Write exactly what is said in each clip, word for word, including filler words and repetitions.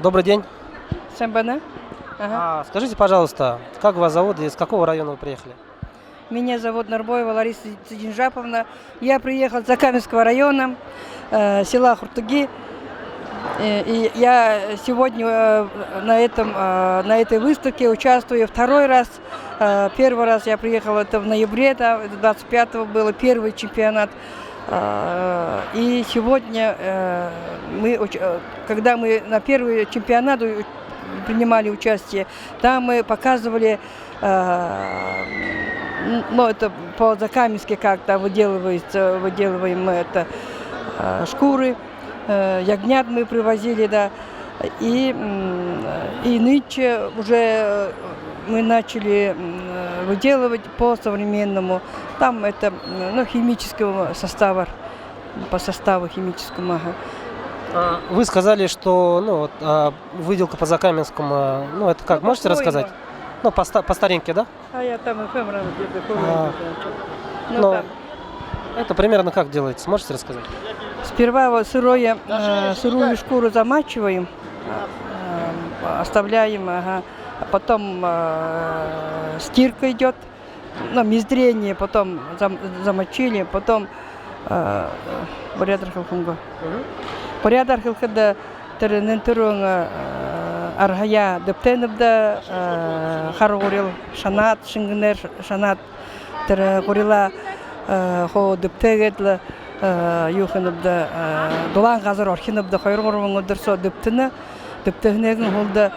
Добрый день. Сайн байна. Ага. А, скажите, пожалуйста, как вас зовут и из какого района вы приехали? Меня зовут Нарбоева Лариса Цидинжаповна. Я приехала с Закаменского района, э, села Хуртуги. Э, и я сегодня, э, на этом, э, на этой выставке участвую второй раз. Э, первый раз я приехала, это в ноябре, да, это двадцать пятого было, первый чемпионат. Э, и сегодня, э, мы уч-, э, когда мы на первый чемпионат у-, принимали участие, там мы показывали, э, м, ну, это по-закаменски как-то выделывается, выделываем мы это, э, шкуры, э, ягнят мы привозили, да. И, м, и нынче уже мы начали, м, выделывать по-современному. Там это, м, ну, химического состава, по составу химическому, ага. А, вы сказали, что, ну, вот, а, выделка по-закаменскому, а, ну, это как, можете рассказать? Ну, по ста-, по старинке, да? А я там и фэмрам где-то. А, ну, ну, там. Это примерно как делается, можете рассказать? Сперва вот сырое, э, сырую шкуру замачиваем, э, оставляем, ага. А потом, э, стирка идёт, ну, мездрение, потом зам-, замочили, потом, э, буряадаар хэлэхэнгөө. Мгм. Буряадаар хэлэхэдэ, тэрэ нэн түрүүн, э, арһаяа дэбтээнэбди, э, хара гурил шанаад, шэнгэнээр шанаад, тэрэ гурилаа, э, хуу дэбтээгээд лэ, э, юу хэнэбди, э, дулаан газар орхинобди, хоёр-гурбан үдэр соо дэбтэнэ. Дэбтэһэнэйнгээ һүүлдэ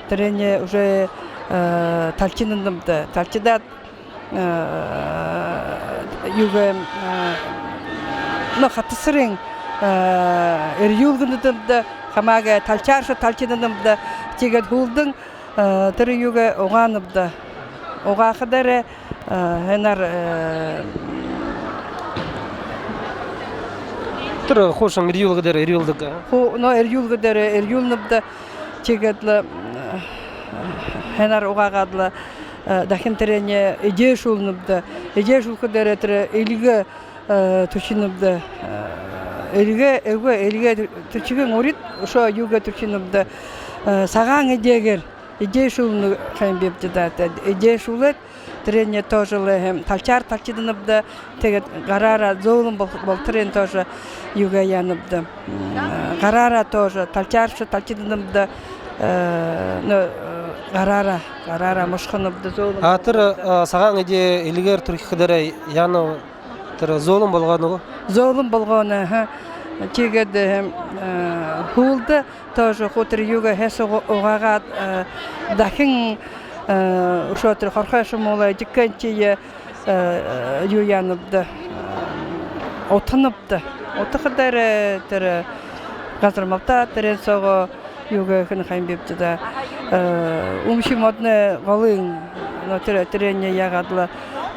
тэрэниие уже, э, талхинанабди. Талхидаад, э, юугээ, э, ну, хатасарынь, э, эрьюулгэнэбди, хамаагүй талхяарша талхинанабди. Тиигээд һүүлдэнь, э, тэрэ юугээ угаанабди. Угаахадаараа, э, һайнаар, э, тэрэ хуушан эрьюулгэ дээрэ эрьюулдэг, а? Ху-, ну, эрьюулгэ дээрэ эрьюулнэбди. Тиигээд лэ, э, һайнаар угаагаад лэ, э, дахин тэрэниие эдеэшүүлнэбди. Эдеэшүүлхэдээрээ тэрэ эльгэ, э, түрхинэбди. Э, эльгэ, эгээ, эльгэ түр-, түрхиһэн урид, үшөө юугээ түрхинэбди. Э, сагаан эдеэгээр эдеэшүүлнэ ха юм бибди даа. Тэ-, эдеэшүүлээд, тэрэниие тоже лэ һэм талхяар талхиданабди. Тиигээд гараараа зөөлэн бол-, болоторынь тоже юугээ яанабди. М, гараараа тоже талхяарша талхиданабди. Э, ну, э, гараараа, гараараа мушханабди, зөөлэн. А тэрэ, э, сагаан эдеэ эльгээр түрхихэдээрээ яанаб, тэрэ зөөлэн болгоно гү? Зөөлэн болгоно, аха. Тиигээд, э, һүүлдэ тоже хуу тэрэ юугээ һайса уга-, угаагаад, э, дахин, э, үшөө тэрэ хорхой шумуулай, диккэнтиие, э, юу яанабди, э, утанабди. Утахадаараа тэрэ газар малтаа, тэрээн соогоо юугээ хэнэ ха юм бибди даа. Э, үмхи модоной голынь, ну, тэрэ, тэрэниие яагаад лэ,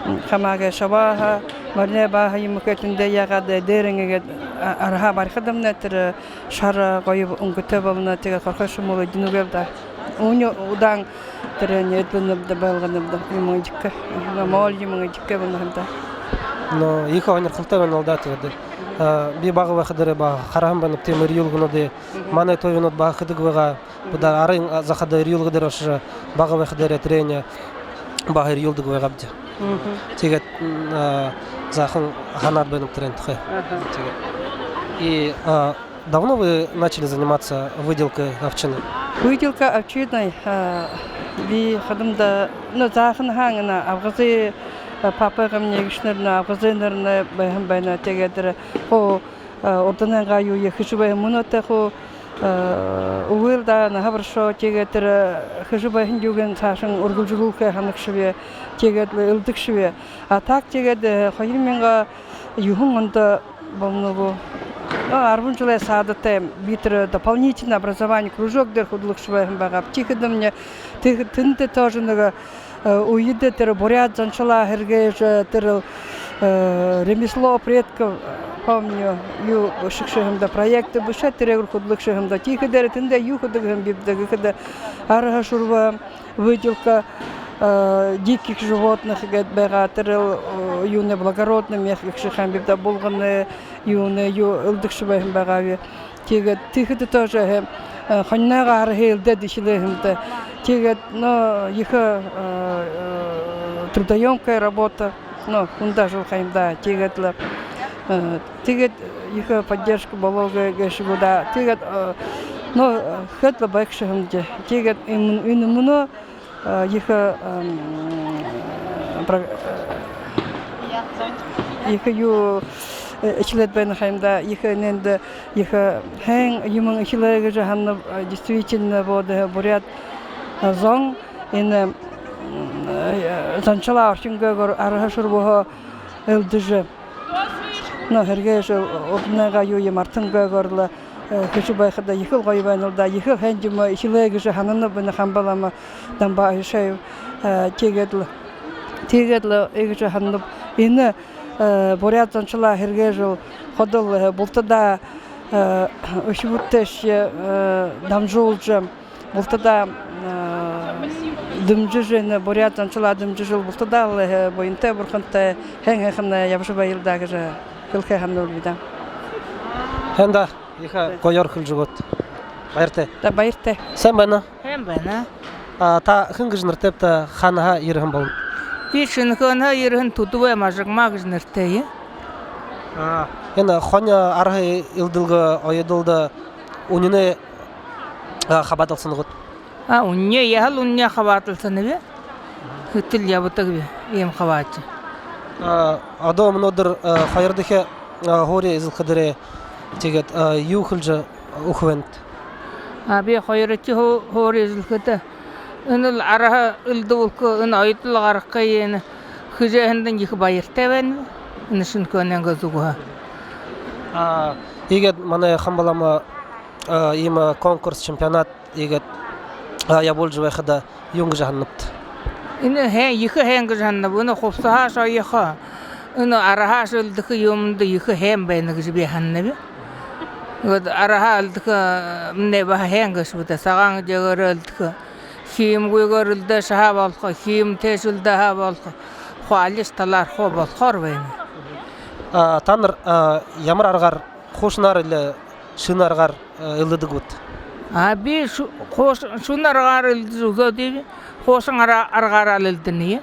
м, хамаагүй шабааһа, мориной бааһа юумэ хээд, тэндээ яагаад, э, дээрэнь иигээд, а, арһаа барихадамнай тэрэ шара гоё үнгэтэй болоно. Тиигээд хорхой шумуул эдинэгүй л даа. Үни удаан тэрэниие эдлэнэбди, байлганабди, юумэн эдихэ. Ну, моол юумэн эдихэ болоно ха юм даа. Но ехэ һонирхолтой байна л даа, тиигээд. А, би бага байхадаараа баһа хараһан байнаб тиимэ эрьюулгэнүүдые. Мгм. Манай тойнууд баһа хэдэг байгаа. Бидэ арын, а, захада эрьюулгэ дээрэ ошожо, бага байхадаараа тэрэниие баһа эрьюулдэг байгаабди. Мгм. Тиигээд, м, а, заахан һанаад байнаб тэрээн тухай. Аха. Тиигээд. И, а, давно вы начали заниматься выделкой овчины? Выделка овчиной, а, би хадамда, ну, заахан һаань, абгазай, а, папайгамни, эгэшэнэрни, абгазайнарни байһан байна. Тиигээд тэрэ хуу, а, урданайнгаа юуе хэжэ байһан, мүнөө тээ хуу, э, үгы л даа, наһа баршоо. Тиигээд тэрэ, э, хэжэ байһан юугээ саашань үргэлжэлүүлхэ һанагшаб. Тиигээд лэ элдэгшэб. А так тиигээд, э, хоёр мянга юһэн ондо болоно гү, ну, арбан жэлэй саада тээ би тэрэ дополнительное образование, кружок дээрэ хүдэлэгшэ байһан байгааб. Тиихэдэмни, тиихэ-, тэндэ тоже нэгэ, э, үедэ тэрэ буряад заншалаа һэргээжэ, тэрэ, э, ремесло предков, э, помню, юу бэшэгшэ һэм даа, проект бэшээд, тэрээгээр хүдэлэгшэ һэм даа. Тиихэдээрээ тэндээ юу хэдэг һэм бибди гэхэдэ, арһа шурба, выделка, э, диких животных гээд байгаа, тэрэл, э, юунэй, благородный мех гэгшэ һэм бибди даа, булганай, юунэй, юу элдэгшэ байһан байгааб. Тиигээд тиихэдэ тоже, э, Э, хонинойнгоо һарһаа элдээд эхилээ һэм даа. Тиигээд, ну, ехэ, э, э, трудоёмкая работа, ну, хүндэ ажал ха юм даа. Тиигээд лэ, э, тиигээд ехэ поддержка болоо гэ-, гээшэ гү даа. Тиигээд, э, ну, э, хээд лэ байгша һэм даа. Тиигээд энэ, энэ мүнөө, э, ехэ, эм, про-, э, ехэ юу, э, эхилээд байна ха юм даа. Ехэ энээндэ ехэ һайн юумэн эхилээ гэжэ һананаб, э, действительно, вот, э, буряад, э, зон энэ, м, э, заншалаа орхингүй гү, арһа шүрбэһөө элдэжэ, ну, һэргээжэ, урданайнгаа юуе мартангүйгөөр лэ, э, хэжэ байхада ехэл гоё байнал даа, ехэл һайн юумэ эхилээ гэжэ һананаб энэ Хамба лама Дамба Аюшеев, э, тиигээд лэ, тиигээд лэ иигэжэ һананаб, энэ, э, буряад заншалаа һэргээжэл ходол, э, бултадаа, э, үхибүүдтэйшье, э, дамжуулжа, бултадаа, э, дэмжэжэ, энэ буряад заншалаа дэмжэжэл, бултадаа лэ, э, буянтай, бурхантай, һайн һайханаар ябажа байял даа гэжэ хэлэхэ һананаб даа. Һайн даа, ехэ гоёор хэлэжэ үгөөт. Баяртай. Даа, баяртай. Сайн байна. Һайн байна. А, та хэн гэжэ нэрэтэйбта, хаанаһаа ерэһэн болоноб? Би Шэнэхээнһээ ерэһэн Түдэбэй Мажагма гэжэ нэрэтэйб. А, энэ хони арһа элдэлгэ оёдолдо үнинэй, а, хабаадалсана гүт? А, үнинэй, яһала үнинэй хабаадалсанаб. Хэтэл ябадагби иимэ хабаадал. А, одоо мүнөөдэр, а, хоёрдохи, а, һуури эзэлхэдээрээ, тиигээд, а, юу хэлэжэ үгэхэ байнат? А, би хоёрдохи һуу-, һуури эзэлхэдэ, энэл арһа элдэбэлхэ, энэ оёдол гаргахые, энэ хэжэһэндэнь ехэ баяртай байнаб. Энэ Шэнэхээнэйнгээ зүгһөө. А, иигээд манай Хамба лама, а, иимэ конкурс, чемпионат иигээд, а, ябуулжа байхада юун гэжэ һананабта? Энэ һайн, ехэ һайн гэжэ һананаб. Энэ хубсаһаашье оёхо, энэ арһаашье элдэхэ юумэндэ ехэ һайн байна гэжэ би һананаб. Вот арһаа элдэхэмнай баһа һайн гээшэ бэзэ даа. Сагаан эдеэгээр элдэхэ. Хиимгүйгөөр элдээшье һаа болохо, хиимэтэйшье элдээ һаа болохо. Хуу алишье талаар хуу болохоор байна. А, танар, а, ямар аргаар, хуушанаар али шэнэ аргаар, э, элдэдэг гүт? А, би шу-, хууш-, шэнэ аргаар элдэжэ үзөөдүйб, хуушан ара-, аргаараа элдэнэб.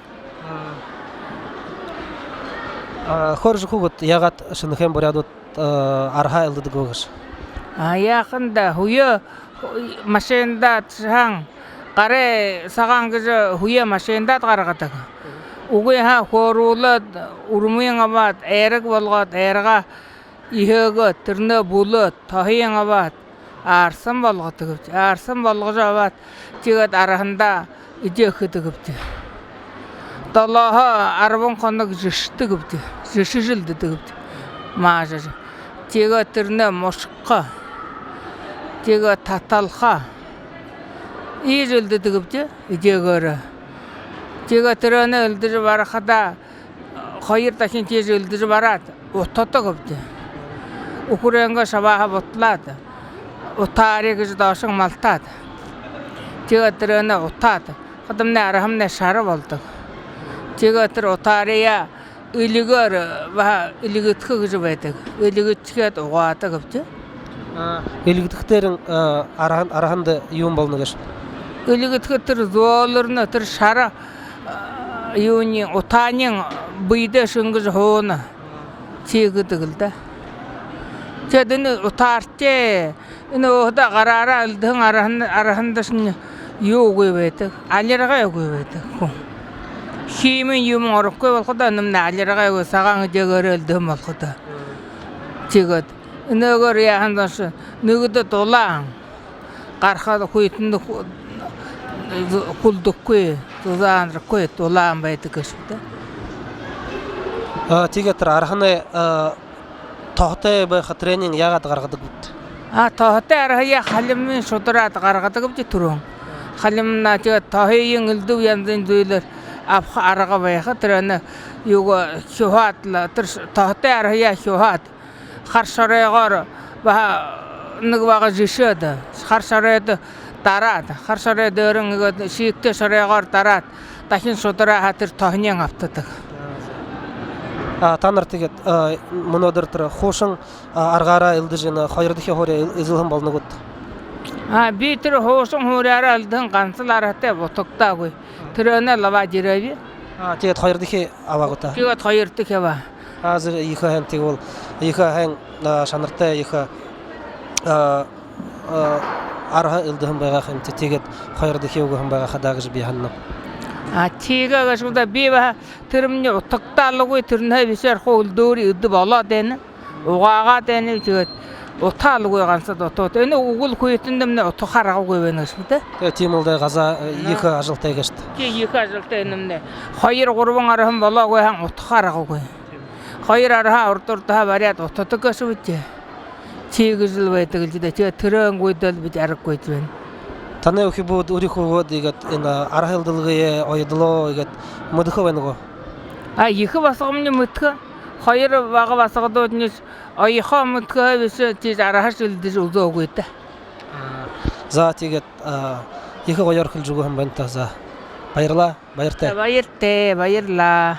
А, хөөрэжэ үгыт, яагаад Шэнэхээн буряадууд, э, арһаа элдэдэг бэ гэжэ? А, яахан даа, һүеэ машиндаа ташаһан, гарай сагаан гэжэ һүеэ машиндаа гаргадаг. Үгы һаа хөөрүүлээд, үрмыень абаад, айраг болгоод, айрагаа эһээгээд, тэрэнээ бүлөөд, тоһыень абаад, аарсан болгодог гээбди. Аарсан болгожо абаад, тиигээд арһандаа эдеэ хэдэг гээбди. Долооһоо арбан хоног жэшэдэг гээбди. Жэшэжэ элдэдэг гээбди. Маажажа. Тиигээд тэрэнээ мушхаха. Тиигээд таталха. Иижэ элдэдэг гээбди эдеэгээрээ. Тиигээд тэрэнээ элдэжэ барахадаа, хоёр дахин тиижэ элдэжэ бараад, утадаг гээбди. Үхэрэйнгөө шабааһа буталаад, утаарай гэжэ доошонь малтаад. Тиигээд тэрэнээ утаад, хадамнай арһамнай шара болодог. Тиигээд тэрэ утаараяа элигээр, баһа элигэдхэ гэжэ байдаг. Элигэдхээд угаадаг гээбди. А, элигэдхэдээрэнь, а, арһан-, арһанда юун болоно гээшэб? Элигэдхэдэ тэрэ зөөлэрнэ, тэрэ шара, а, юуниинь, утааниинь бэедээ шэнгэжэ һууна. Тиигэдэг лэ даа. Тиигээд энэ утаартай, энэ өөһэдөө гараараа элдэһэн арһан-, арһандашни юу үгы байдаг, алиргай үгы байдаг хүн. Хиимын юумэн орогүй болоходоо, энэмнай алиргай үгы, сагаан эдеэгээрээ элдэһэн болоходоо. Тиигээд энээгээрээ яаһан зон ши, нэгэдэ дулаан. Гарахада хүйтэн хү-, хүлдэхэгүй, зузаанаргүй, дулаан байдаг гээшэ даа. А, тиигээд тэрэ арһанай, а, тоһотой байха, тэрэниинь яагаад гаргадаг бэт? А, тоһотой арһаяа халимын шудараад гаргадаг бэт түрүүн. Халимнаа, тиигээд тоһыень элдэб янзын зүйлээр абаха арга байха, тэрэнээ юугээ хюһаад лэ, тэрэ ш-, тоһотой арһаяа хюһаад, хара шоройгоор баһа нэгэ бага жэшээд, хара шоройдо дараад, хара шорой дээрэнь иигээд шиигтэй шоройгоор дараад, дахин шудараа һаа, тэрэ тоһониинь абтадаг. А, танар тиигээд, а, мүнөөдэр тэрэ хуушан, а, аргаараа элдэжэ, энэ хоёрдохи һуури эл-, эзэлһэн болоно гүт? А, би тэрэ хуушан хууряараа элдэһэн гансал арһатай, утагтаагүй. Тэрэнээ лэ абаад ерээб. А, тиигээд хоёрдохи абаа гүт? Тиигээд хоёрдохи абаа. А, зэ, ехэ һайн, тиигээд бол ехэ һайн, а, шанартай, ехэ, а, а, арһа элдэһэн байгаа ха юм, тиигээд хоёрдохи үгэһэн байгаа хадаа гэжэ би һананаб. А, тиигээ гээшэ гү даа, би баһа тэрэмни утагтаалгүй, тэрэнһээ бэшээр хуу элдүүри эдэ болоод байна. Угаагаад байна, тиигээд утаалгүй гансал утаат. Энэ үгэл хүйтэндэмни утаха аргагүй байна гээшэ даа. Тиимэл даа, газаа, э, ехэ ажалтай гээшэ даа. Тии, ехэ ажалтай энэмни. Хоёр-гурбан арһан болоогүй һаань, утаха аргагүй. Хоёр арһаа урда урдаһаа бариад утадаг гээшэ бэзэ. Тиигэжэл байдаг лэ даа. Тиигээд тэрэнгүйдэл бидэ аргагүй байна. Танай үхибүүд, үри хүүгэд иигээд энэ арһа элдэлгые, оёдолоо иигээд мэдэхэ байна гү? А, ехэ басагамни мэдэхэ. Хоёр бага басагадуудни оёхоо мэдэхэ бэшэ, тиижэ арһашье элдэжэ үзөөгүй даа. А, за, тиигээд, а, ехэ гоёор хэлэжэ үгэһэн байна та, за. Баярлаа, баяртай. Баяртай, баярлаа.